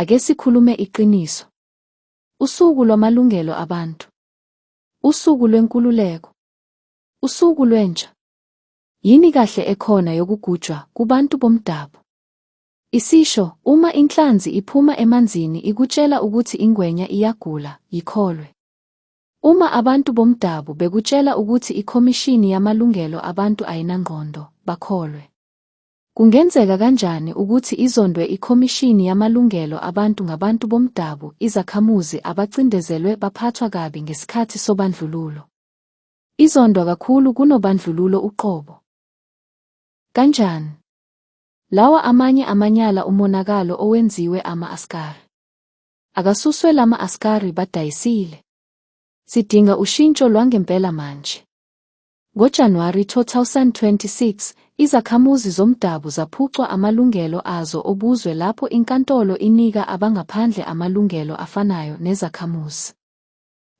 Ake sikhulume iqiniso. Usuku lwamalungelo abantu. Usuku lwenkululeko. Usuku lwentsha. Yini kahle ekhona yokugujwa kubantu bomdabu? Isisho, uma inhlanzi iphuma emanzini ikutshela ukuthi ingwenya iyagula, yikholwe. Uma abantu bomdabu bekutshela ukuthi iKhomishini Yamalungelo Abantu ayinangqondo, bakholwe. Kungenzeka kanjani ukuthi izondwe iKhomishini Yamalungelo Abantu ngabantu bomdabu, izakhamuzi abacindezelwe baphathwa kabi ngesikhathi sobandlululo? Izondwa kakhulu kunobandlululo uqobo. Kanjani? Lawa amanye amanyala umonakalo owenziwe ama-askari. Akasuswe lama askari badayisile. Sidinga ushintsho lwangempela manje. NgoJanuwari 2026, izakhamuzi zomdabu zaphucwa amalungelo azo obuzwe lapho inkantolo inika abangaphandle amalungelo afanayo nezakhamuzi.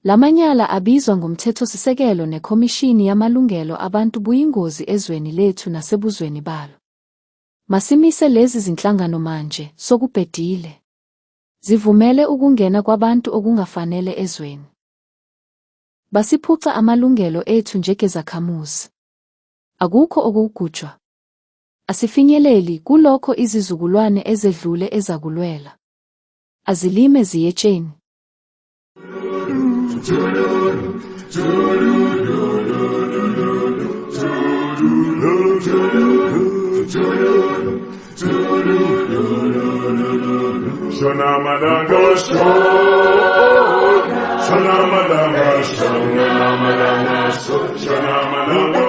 La manyala abizwa ngoMthethosisekelo neKhomishini Yamalungelo Abantu buyingozi ezweni lethu nasebuzweni balo. Masimise lezi zinhlangano manje, sokubhedile. Zivumele ukungena kwabantu okungafanele ezweni. Basiphuca amalungelo ethu njegezakhamuzi. Akukho okukugujwa. Asifinyeleli kulokho izizukulwane ezedlule ezakulwela. Azilime ziyetsheni. Shona malanga shona, shona malanga shona malanga shona malanga.